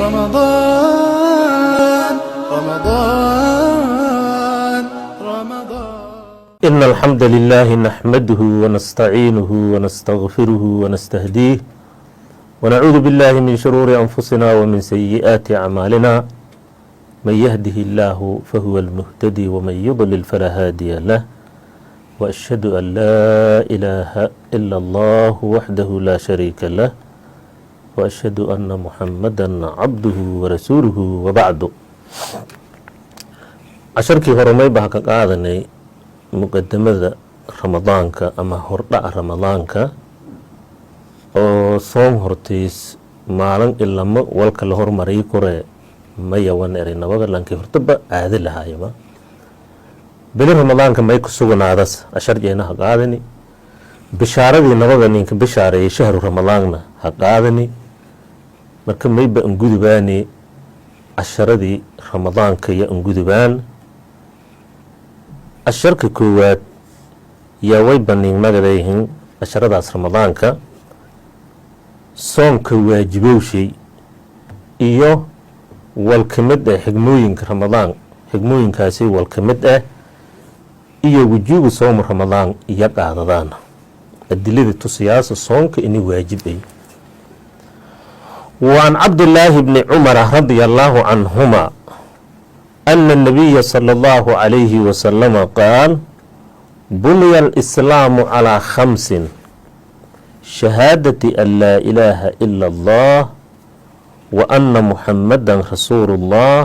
رمضان، رمضان، رمضان. إن الحمد لله نحمده ونستعينه ونستغفره ونستهديه، ونعوذ بالله من شرور أنفسنا ومن سيئات أعمالنا. من يهده الله فهو المهتدي، ومن يضلل فلا هادي له. وأشهد أن لا إله إلا الله وحده لا شريك له، وأشهد أن محمدا عبده ورسوله، وبعد. Casharkii hore may baa ka qaadanay muqadamada Ramadaanka ama hordhaca Ramadaanka, oo soom hortiis maalin ilamo walka la hormariyi kore mayawan eray nabaga lankii hortaba caadi lahaayaba. Beli Ramadaanka may ku sugnaadas casharjeena ha qaadani, bishaaradii nabaga ninka bishaareeyay shahru Ramadaanna ha qaadani. Marka mayba angudubaani casharadii Ramadaanka iyo angudubaan. Casharka koowaad yaa way baniin magadayhin casharadaas Ramadaanka: soonka waajibowshay iyo wal ka mid ah xigmooyinka Ramadaan, xigmooyinkaasi wal ka mid ah, iyo wujuubu soomu Ramadaan iyo qaadadaan adilada tusiyaasa soonka ini waajib ay. وعن عبد الله بن عمر رضي الله عنهما أن النبي صلى الله عليه وسلم قال: بني الإسلام على خمس: شهادة أن لا إله إلا الله، وأن محمدا رسول الله،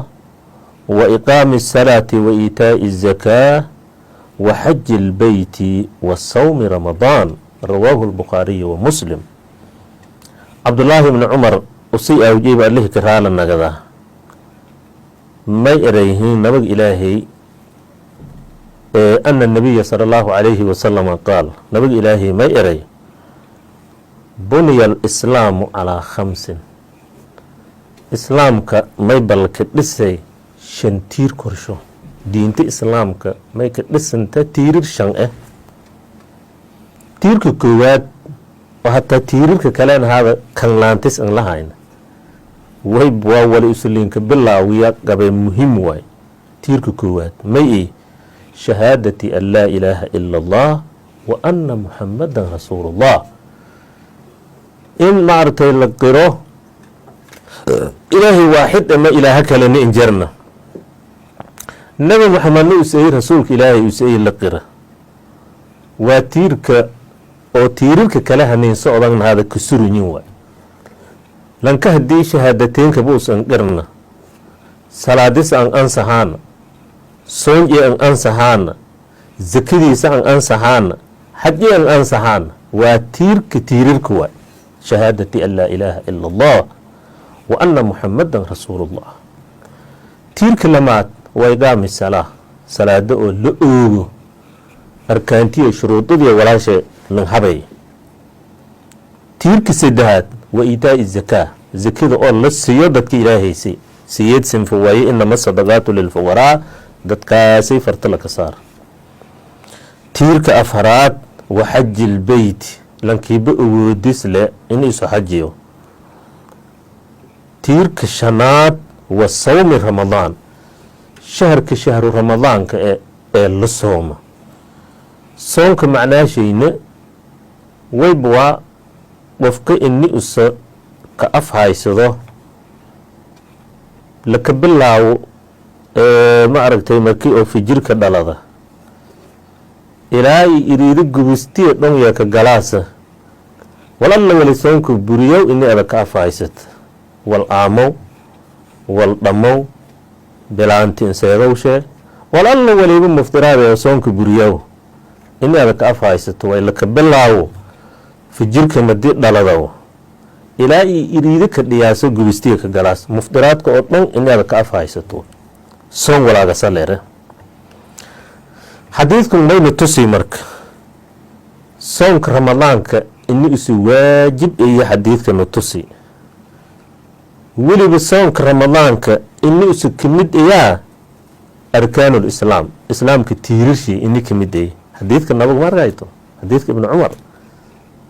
وإقام الصلاة، وإيتاء الزكاة، وحج البيت، وصوم رمضان. رواه البخاري ومسلم. Cabdullaahi bni Cumar usii awjeyba Allihii ka raala nagadaa may erayhiin nabag Ilaahay أن النبي صلى الله عليه وسلم قال, nabag Ilaahay may eray: بني الإسلام على خمس. Islaamka may balka dhisay shan tiir korsho. Diinta Islaamka may ka dhisanta tiirir shan ah. Tiirka koowaad oo hataa tiirirka kalen haada kanlaantis an lahayna way waa wali usuliinka bilaawiya qabee muhiim waay. Tiirka koowaad may i شهادة أن لا إله إلا الله وأن محمدا رسول الله, in maaragtay la qiro Ilaahay waaxid ama ilaaha kalena injarna, Nabi Maxamedna usayey rasuulka Ilaahay usayey la qira. Waa tiirka oo tiirirka kale haniin socdan hada kasurunyin waay. Lanka haddii shahaadateynka buusan qirna, salaadis an ansahaana, soonji an ansahaana, zakadiisa an ansahaana, xaji an ansahaana. Waa tiirka tiirirka waay, شهادة أن لا إله إلا الله وأن محمدا رسول الله. Tiirka lamaad waa إقام الصلاة, salaado oo la oogo, arkaantiya shuruudadiiya walaasha lan habay. Tiirka saddexaad waa إيتاء الزكاة, zakada oo la siiyo dadka Ilaahaysay siyeed sinfo waaye, إنما الصدقات للفقراء, dadkaasay farta laka saara. Tiirka afaraad wa حج البيت, lankiiba awoodis le in isu xajiyo. Tiirka shanaad wa صوم رمضان, shaharka shahru Ramadaanka ee la sooma. Soonka macnaashayna wayba waa qofka ini usa ka af haysado laka bilaabo ma aragtay markii oo fijirka dhalada ilaa i iriiro gubistiya dhon ka galaasa. Walalla wali soonka buriyow ini ada ka af haysata, wal aamow, wal dhammow, bilaanti inseedowshee, wal alla waliba muftiraade soonka buriyow ini ada ka af haysato way laka bilaawo fijirka madi dhaladaw ilaa i iriido ka dhiyaaso, gubistiya ka galaas, muftiraadka oo dhan ini ada ka af haysato soon walaagasa leere. Xadiidku mayna tusi marka soonka Ramadaanka ini isu waajib iyo xadiidkana tusi weliba soonka Ramadaanka ini isu kamid ayaa أركان الإسلام, Islaamka tiirashii ini kamid ay. Xadiidka nabigu ma arkayto, xadiidka Ibnu Cumar: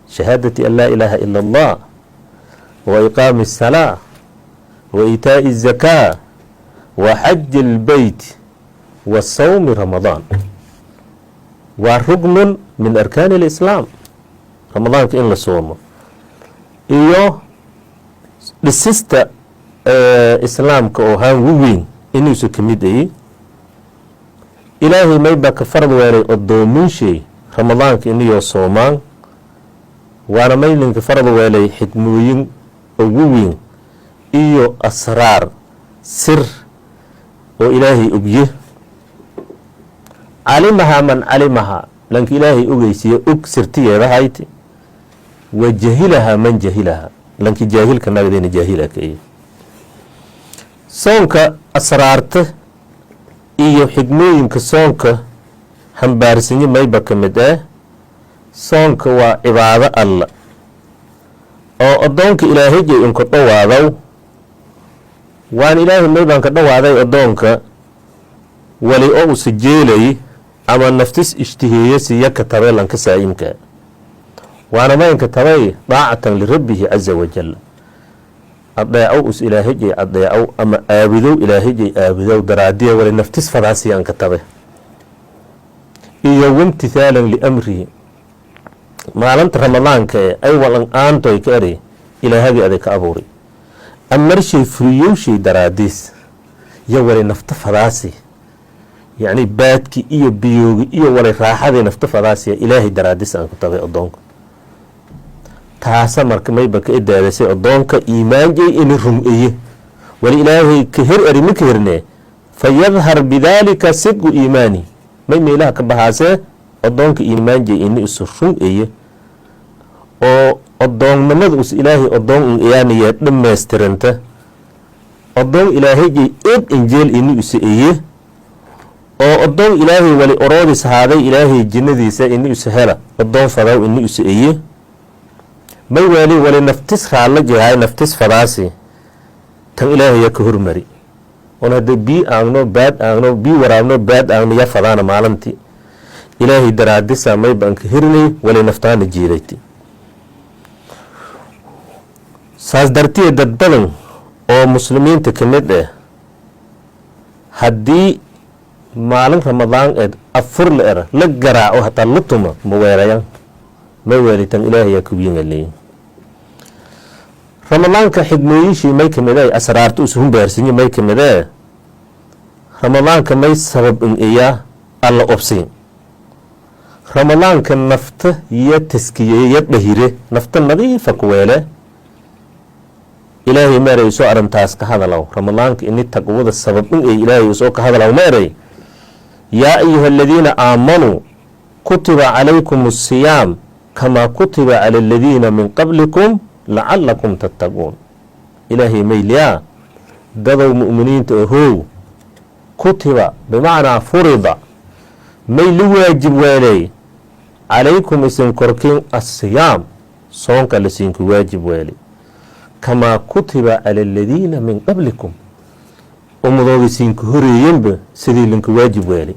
شهادة أن لا إله إلا الله وإقام الصلاة. Wa iitaa'i الzakaa, wa xaji اlbeyt, wa sawmi Ramadaan. Waa ruknun min arkaani اlislaam Ramadaanka in la soomo iyo dhisista islaamka oo haan weyn inuusa ka mid ayi. Ilaahay maybaa ka farad weelay odoominshay Ramadaanka iniyoo soomaan, waana maylinka farad weelay xikmooyin ugu weyn iyo asraar sir oo Ilaahay ogye. Calimahaa man calimahaa, lanka Ilaahay ogeysiiye og sirtiyeeda hayti, wa jahilahaa man jahilahaa, lanki jaahilka nagadena jaahila ka iyo. Soonka asraarta iyo xigmooyinka soonka xambaarsanyo mayba ka mid ah: soonka waa cibaado alla oo addoonka Ilaahayjay inka dhowaadow. Waan Ilaahay maybaan ka dhowaaday addoonka wali oo usa jeelay ama naftis ishtiheeye siya ka tabay lanka saa'imka, waana maynka tabay daacatan lirabbihi caza wajal, adeecow us Ilaahayjay adeecow ama aabudow Ilaahayjay aabudow daraadiya, wali naftis fadaasiyaan ka tabe, iyo wamtithaalan liamrihi. Maalinta Ramadaanka e ay walan aantoy ka eri Ilaahagii aday ka abuuray amarshay furiyowshay daraadiis yo wali nafta fadaasi, yacni baadki iyo biyoogi iyo wali raaxadii nafta fadaasiya Ilaahay daraadiis aan ku tabay adoonka. Taasa marka mayba ka edaadasay adoonka iimaanjay ini rumeye wali Ilaahay ka her eri ma ka herne, fa yadhar bidaalika sidqu iimaani. May meelaha ka bahaasee adoonka iimaanjay ini isu run-eye oo adoonnimada us Ilaahay adoon un iyaanaya dhammaystiranta, adoon Ilaahayjay eed injeel ini isa eye oo adoon Ilaahay wali oroodis haaday Ilaahay jinnadiisa ini isa hela, adoon fadaw ini isa eye. May waali wali naftis raalla jehay, naftis fadaasi tan Ilaahaya ka hormari on hadda bii aagno, baad aagno, bii waraabno, baad aagno ya fadaana maalintii Ilaahay daraadisa may baan ka herinay wali naftaana jiidayti. Saas dartiye dad badan oo muslimiinta ka mid ah haddii maalin Ramadaan eed afur la era, la garaaco, hataa la tuma, ma weerayaan. Ma weelitan Ilaahayaa kuwiinga leeyin. Ramadaanka xigmooyinshii may kamid ah, asraarta usu humbaarsinyo may kamid ah: Ramadaanka may sabab in iyaa alla obsiin. Ramadaanka nafta iyo taskiye iyo dhahire, nafta nadiifa ku weele. Ilaahay ma eray soo arrintaas ka hadalaw Ramadaanka ini taqwada sabab in ay Ilaahay soo ka hadalaw. Ma eray: "Yaa ayuha aladiina aamanuu, kutiba calaykum asiyaam kamaa kutiba cala aladiina min qablikum lacalakum tattaquun." Ilaahay mayliyaa: dadow mu'miniinta ahow, kutiba bimacnaa furida, may li waajib weeley, calaykum isin korkiin, asiyaam soonka lasiinku waajib weeley, kamaa kutiba cala aladiina min qablikum, ummadooda siinka horeeyenba sidii linka waajib weelay,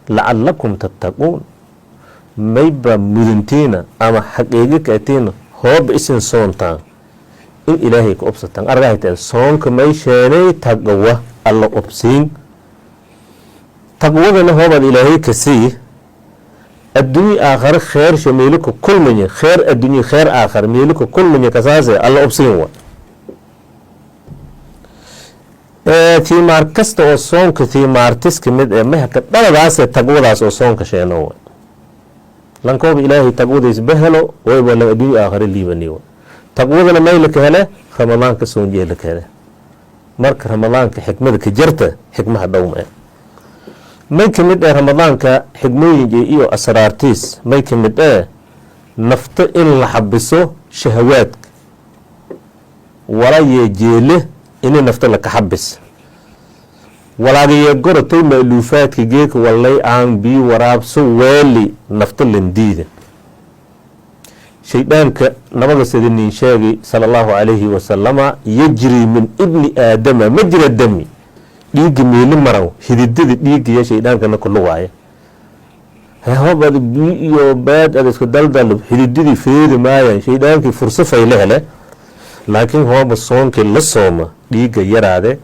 lacalakum tattaquun, mayba mudantiina ama xaqiiqo kaatiina hooba isin soontaan in Ilaahay ka obsataan. Argahayteen soonka may sheenay taqwa, alla obsiin. Taqwadana hoobaad Ilaahay ka sii adduunye aakhare kheersha meelika kulmanya, kheer adduunye, kheer aakhare meelika kulmanya kasaase alla obsiin wa. Tiimaar kasta oo soonka tiimaartis ka mid ee mahaka dhaladaase taqwadaas oo soonka sheeno wa. Lankooba Ilaahay taqwadiis bahelo wayba lan adduunye aakhare liibani wa. Taqwadana may laka hele? Ramadaanka soonjee laka hele. Marka Ramadaanka xikmada ka jarta xikmaha dhowma may ka mid ee Ramadaanka xigmooyinka iyo asraartiis may ka mid ee nafta in la xabiso shahawaadka walayee jeele, ini nafta laka xabis walaagayee gorotay maaluufaadka geeka wallay aan bii waraabso weeli nafta landiida. Shayddaanka nabaga sida nin sheegay sala allahu calayhi wasalama, yajri min ibni aadama majra dami, dhiigga meeli maraw hididada dhiigaya shaydaankana kulu waaye. Hobad biyo iyo baad ad isku daldal, xididadii feedi maayaan, shaydaankii furso fayle hele. Laakiin hooba soonkii la sooma, dhiigga yaraade,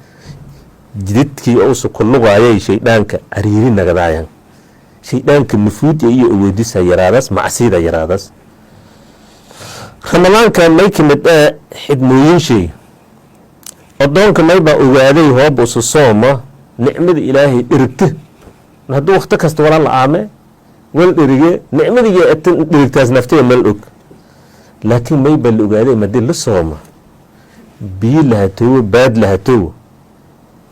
jididkii ousa ku lugaayay shaydhaanka cariiri nagadaayan, shaydhaanka nufuuda iyo awoodisa yaraadaas, macsida yaraadaas. Ramadaanka may kamid ee xidmooyinshay adoonka maybaa ogaaday, hooba usa sooma, nicmada Ilaahay dhirigta. Hadduu wakti kasta wala la aame wal dhirige, nicmadiga dhirigtaas naftaya mal og. Laakiin may baa la ogaaday, madii la sooma, biyo lahatoowo, baad lahatoowo,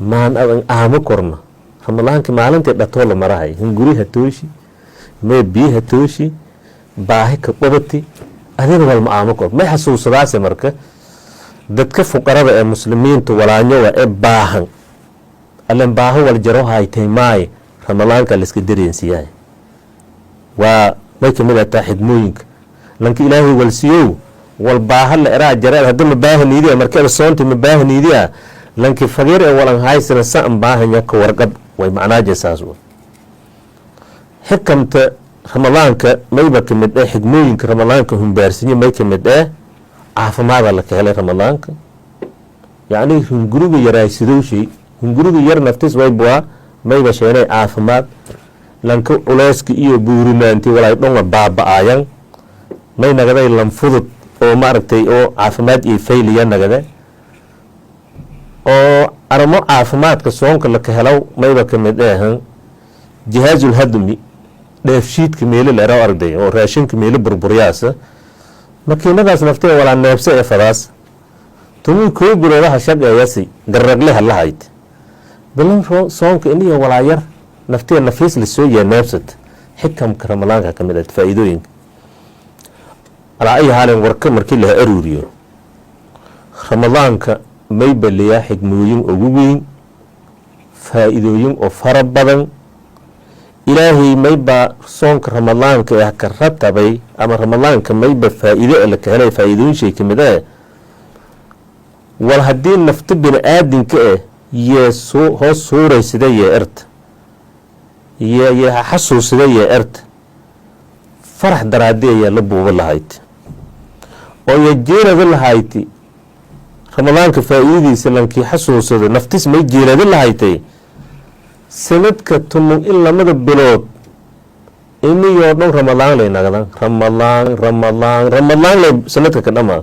maan adan aamo korna. Ramadaanka maalintii dhatoo la marahay, hunguri hatooshi, mee biyo hatooshi, baahi ka qobati, adina walma aamo kor. May xasuusadaase marka dadka fuqarada ee muslimiinta walaanyowa ee baahan allen baaho wal jaro haytay maaye. Ramadaanka layska dareensiyahay waa may kamid ataa xidmooyinka lanka Ilaahay walsiiyow. Wal baaha la eraa jareed hadda ma baahaniidiya, markeeda soonta ma baahaniidiya. Lanki faqiir ee walan haysana sa an baahanya ka warqab way macnaaje. Saas wa xikamta Ramadaanka. Mayba kamid eh xigmooyinka Ramadaanka humbaarsanyo, may kamid eh caafimaada la ka helay Ramadaanka. Yacni hunguriga yaraaysadowshay, hunguriga yar naftis waybwaa mayba sheenay caafimaad. Lanka culeyska iyo buurinaanti walaay dhonga baaba-aayan, may nagaday lan fudud oo maaragtay oo caafimaad iyo fayliya nagade. Oo arimo caafimaadka soonka laka helaw mayba kamid ahan jihaazul hadmi, dheefshiidka meelo la eraw arday oo raashinka meelo burburyaasa, makiinadaas naftee walaa neebse ee fadaas 11 biloodaha shaqeeyasi garragleha lahayd bilan soonka iniyo walaa yar naftee nafiis lasoo yaa neebsat. Xikamka Ramadaanka kamid ah faa'iidooyinka. Alaa ay haalin, warka markii laha aruuriyo, Ramadaanka may baliyaa xigmooyin ugu weyn, faa'iidooyin oo fara badan. Ilaahay maybaa soonka Ramadaanka ee ka ratabay, ama Ramadaanka mayba faa'iido ee laka helay, faa'iidooyin shay kamid eh wal haddii nafta bini aadinka eh yee hoos suuraysida, yee erta yee xasuusida, yee erta farax daraadi ayaa la buuba lahayd oo yo jeelada lahayti. Ramadaanka faa'iidadiisa lankii xasuusado, naftis may jeelada lahaytay sanadka 12 bilood iniyoo dhan Ramadaan lay nagdan, Ramadaan, Ramadaan, Ramadaan lay sanadka ka dhamaa.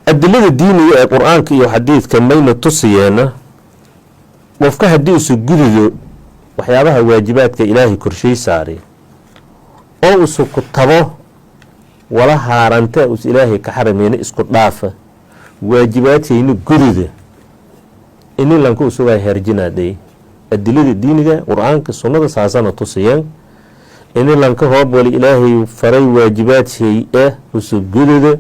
Adilada diiniga ee Qur-aanka iyo xadiidka mayna tusiyeena qofka haddii isu gudido waxyaabaha waajibaadka Ilaahay korshay saaray oo isu ku tabo wala haaranta us Ilaahay ka xarameyna isku dhaafa, waajibaadkayna gududa, ini lanka usugaa herjinaadhay. Adilada diiniga, Qur-aanka, sunnada saasana tusiyeen ini lanka hoob wali Ilaahay faray waajibaad shay ah usu gududa,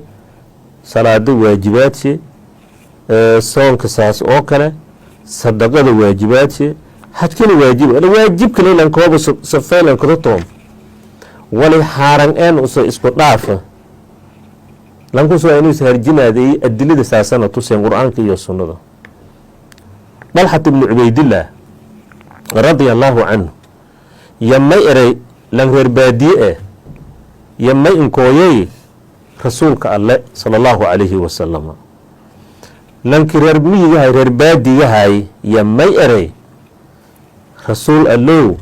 salaado waajibaadshi, soonka saas oo kale, sadaqada waajibaadshi, xajkana waajib, waajibkana lankooba safaylankada toom wali xaaran een usa isku dhaafa, lankusu inuusa harjinaaday. Adilada saasana tuseen, Qur-aanka iyo sunnada. Dalxat ibnu Cubaydillaah radia allaahu canhu yamay eray, lan reer baadiye eh yamay inkooyey rasuulka Alle sala allahu calayhi wasalam. Lankii reer miyigahay, reer baadigahay, yamay eray: "Rasuul Allow,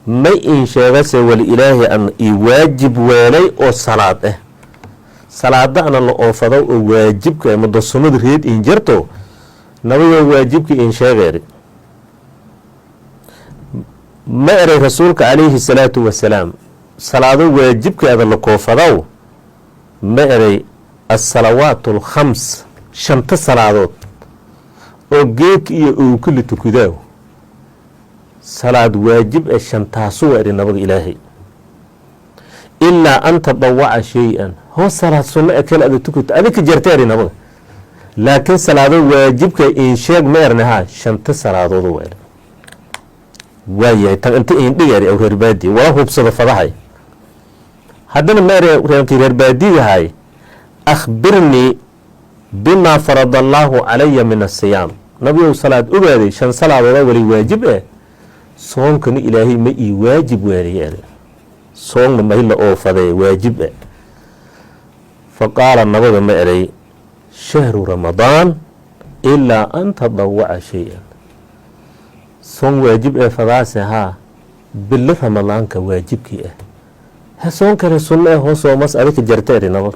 may in sheegase wali Ilaahay an ii waajib weelay oo salaad ah, salaada ana la oofado oo waajibka mado sunnada reed in jirto? Nabigoo waajibka in sheegeeri." Ma eray rasuulka calayhi salaatu wasalaam: "Salaado waajibkaada la koofadow." Ma eray: "Asalawaat alkhams, shanta salaadood oo geedka iyo owka la tukadaaw, salaad waajib ee shantaasu waa," eri nabaga Ilaahay, "ilaa an tadawaca shay-an." Hoos salaad sunno ee kale ada tukato adika jarta, eri nabaga, laakiin salaado waajibka in sheeg. Ma ernahaa: "Shanta salaadood waa." Waayahay, tan inta indhig, eri aw reer baadiye wala hubsado fadahay. Haddana ma ere reerkii reer baadiyahay: "Akhbirnii bimaa farada allaahu calaya min asiyaam." Nabigow, salaad ogaaday, shan salaadood wali waajib eh, soonkana Ilaahay ma ii waajib weeliye? Ere soonna mahila oofadee waajib eh. Faqaala, nabaga ma eray: "Shahru Ramadaan ilaa an tadawaca shay-an." Soon waajib ee fadaase haa, bilo Ramadaanka waajibkii ah. He, soon kale sunno eh hoo soomas adika jarta, eri nabad,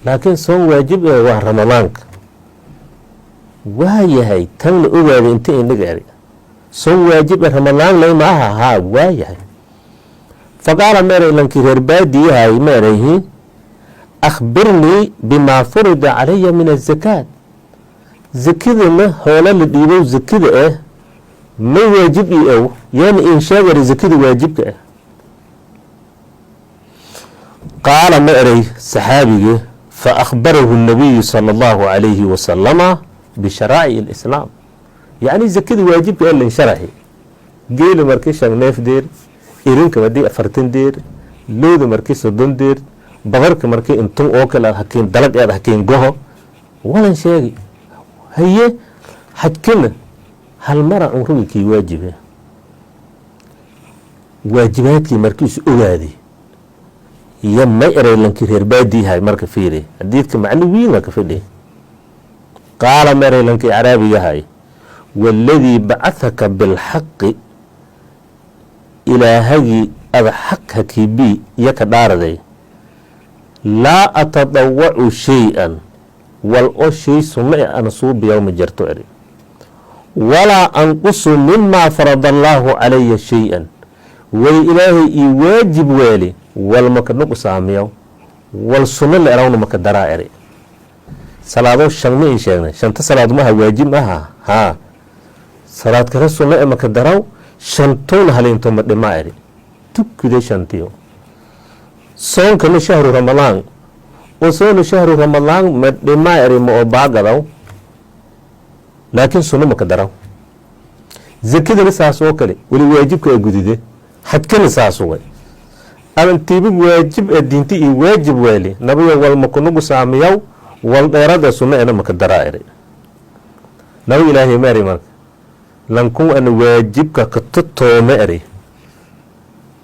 laakiin soon waajib eh waa Ramadaanka. Waa yahay, tan la ogaaday inta indhiga, eri. Soon waajib eh Ramadaan lay maaha? Haa, waa yahay. Faqaala, ma eray lankii reer baadiyahay, ma erayhi: "Akhbirnii bimaa furida calaya min azakaat." Zakadana hoola la dhiibow, zakada ah ma waajib ii ow, yaana in sheegari zakada waajibka ah. Qaala, ma eray saxaabigi: fa akhbarahu الnabiyu salى اllahu alayhi wasalama bisharaa'ic اlislaam. Yacni zakada waajibka ee lan sharaxi: geela markii 5 neef deer, irinka markii 40 deer, looda markii 30 deer, badarka markii intun oo kale aad hakiin dalag eed hakiin goho, walan sheegi. Haye, xajkana hal mara cumriga kii waajibe. Waajibaadkii markiisu ogaaday iyo may eray lankii reer baadiyahay. Marka fiiri, xadiidka macno wiina ka fadhi. Qaala, ma eray lankii caraabigahay: "Waladii bacahaka bilxaqi", ilaahagii ada xaq hakiibii iyo ka dhaaraday, "laa atadawacu shay-an", wal oo shay sunno e ana suubiyaw ma jarto, eri, "walaa anqusu mimaa farada allaahu calaya shay-an", way ilaahay ii waajib weeli wal maka nuqsaamiyaw, wal sunno la erawna maka daraa, eri. Salaado shan ma in sheegnay? Shanta salaad maha waajib maha? Haa, salaad kale sunno e maka daraw, shantowna haliinto ma dhimaa, eri. Tukuday shantiyo. Soonkana shahru Ramadaan oo soona shahru Ramadaan ma dhimaa, eri, ma oo baagadaw, laakiin sunno maka daraw. Zakadana saas oo kale, weli waajibka ee gudude. Xajkana saas way adantiibib waajib ee diinti iyo waajib weeli nabiga walma kunugu saamiyaw, wal dheerada sunno ena maka daraa, eri. Nabiga ilaahay ma eri marka: "Lankun ana waajibka ka totoome", eri,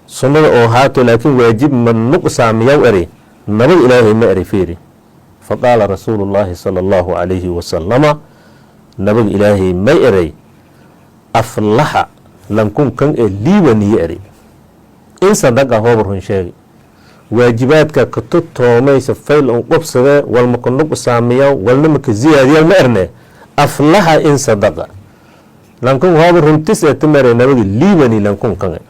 "sunnada oo haato, laakiin waajib ma nuqsaamiyaw", eri. Nabiga ilaahay ma eri? Fiiri. Faqaala rasuulu llaahi sala allahu calayhi wasalama, nabiga ilaahay may eray: "Aflaxa", lankun kan ee liibaniye, eri, "in sadaqa", hooba run sheegi, waajibaadka ka totoomaysa fayl un qobsadee, walma ka nuqsaamiyaw, walna maka ziyaadiyaw, ma erne? "Aflaxa in sadaqa", lankun hooba runtis ee tamere nabiga, liibani lankun kan e.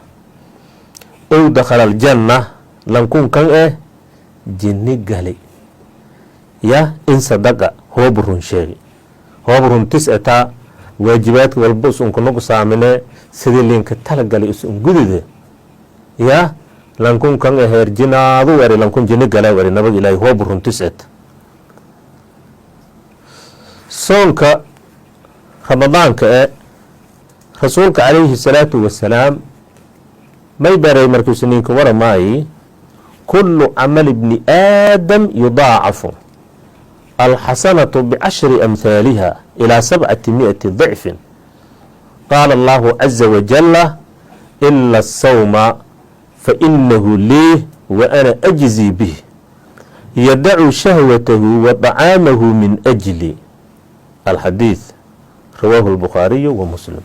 Ow dakhala aljanna, lankun kan eh jinni gali ya, in sadaqa, hooba run sheegi, hooba runtis etaa, waajibaadka walba is unka nuqsaamine, sidii linka talagalay is un gudude ya, lankun kan eheer jinaadu, eri. Lankun jinni gala, eri nabiga ilaahi, hooba runtis et. Soonka Ramadaanka e rasuulka calayhi salaatu wasalaam may baray markiisu ninka waramaayi: "Kulu camali bni aadam yudaacafu, alxasanatu bicashri amhaaliha ilaa 700 dicfin. Qaala allahu caza wajala: ila asawma fainahu lii wa ana ajzii bih, yadacu shahwatahu wa طacaamahu min ajli." Alxadiid rawaahu اlbukhaariyu wa Muslim.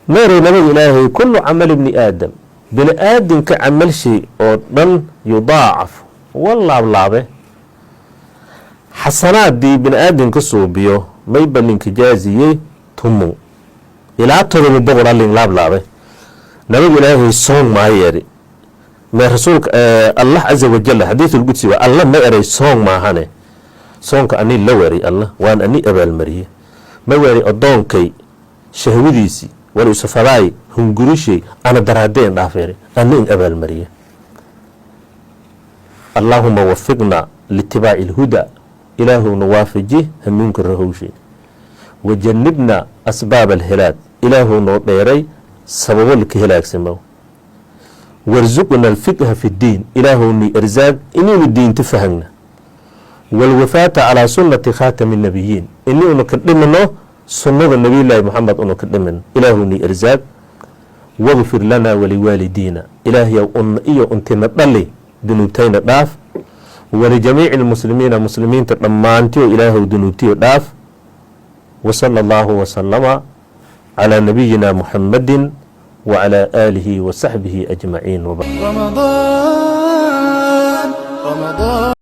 Meeray nabiga ilaahay: "Kulu camali bni aadam", bini aadamka camal shay oo dhan, "yudaacaf", wa laablaabe. Xasanaadii bini aadamka suubiyo may balinka jaaziyey 10 ilaa 700 alin laablaabe. Nabiga ilaahay soon maayeeri mee rasuulka Allah caza wajal, xadiis ulqudsi waa Allah ma eray: "Soon maahane, soonka ani la weray Allah, waan ani abaalmariyey." Ma weray: "Addoonkay shahwadiisii wal isufadaay hungurishay ana daraadeen dhaafeere, ana in abaalmariye." Allaahuma wafiqna liitibaaci alhuda, ilaahowna waafaji hanuunka rahowshe. Wajanibna asbaab alhilaag, ilaahow noo dheeray sababo laka helaagsamo. Warsuqna alfiqha fi ddiin, ilaahowni arsaag inaynu diinta fahagna. Walwafaata calaa sunnati khaatami nabiyiin, inaynu ka dhimino sunnada nabiyllaahi Moxamed unu ka dhimin, ilaahowni arsaag. Wagfir lana waliwaalidiina, ilaahyow una iyo untina dhali dunuubtayna dhaaf. Walijamiici lmuslimiina, muslimiinta dhammaantiyo Ilaahow dunuubtiyo dhaaf. Wasala allahu wasalama calaa nabiyina Muxamadin wacalaa aalihi wasaxbihi ajmaciin. رمضان رمضان.